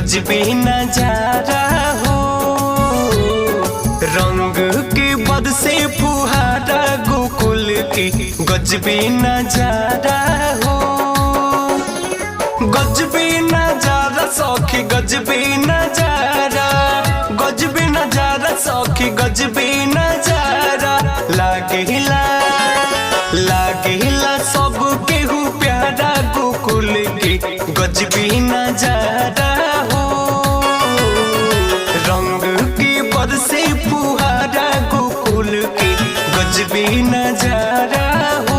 गजबे नजारा हो। रंग के बद से फुहारा गोकुल के गजबे नजारा हो। गजबे नजारा सखी गजबे नजारा, गजबे नजारा सखी गजबे नजारा। लागेला लागेला सब केहू प्यारा गोकुल के गजबे नजारा हो। रंग के बरसे फुहारा गोकुल के गजबे नजारा हो।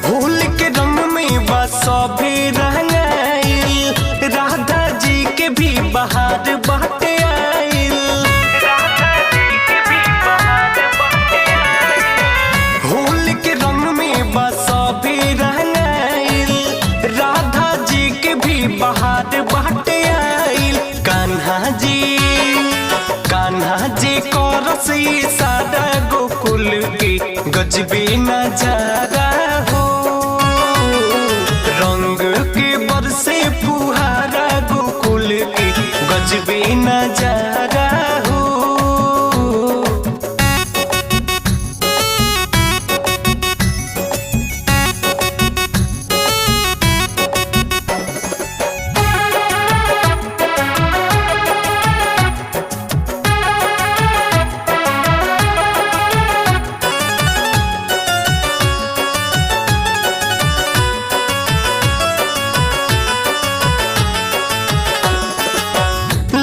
होली के रंग में बस सभी रंगाइल, राधा जी के भी बहार बाटे आइल। होली के रंग में बस सभी रंगाइल, राधा जी के भी बहार बाटे आइल। कान्हा जी कान्हा जी को रसी सारा गोकुल के गजबे नजारा हो। रंग के बरसे फुहारा गोकुल के गजबे नजारा हो।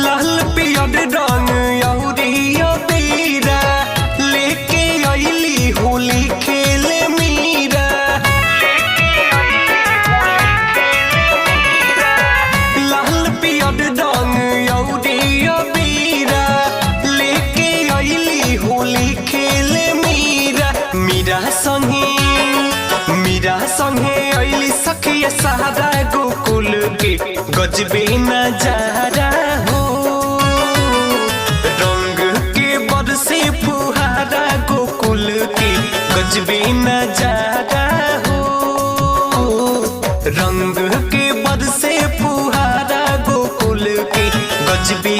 लाल पियर रंग अउरी अबीरा लेके अइली होली खेले मीरा। लाल पियर रंग अउरी अबीरा लेके अइली होली खेले मीरा। मीरा संगे मीरा संगे अइली सखिया सारा गोकुल के गजबे नजारा हो। रंग के बरसे फुहारा गोकुल के गजबे नजारा हो। रंग के बरसे फुहारा गोकुल के गजबे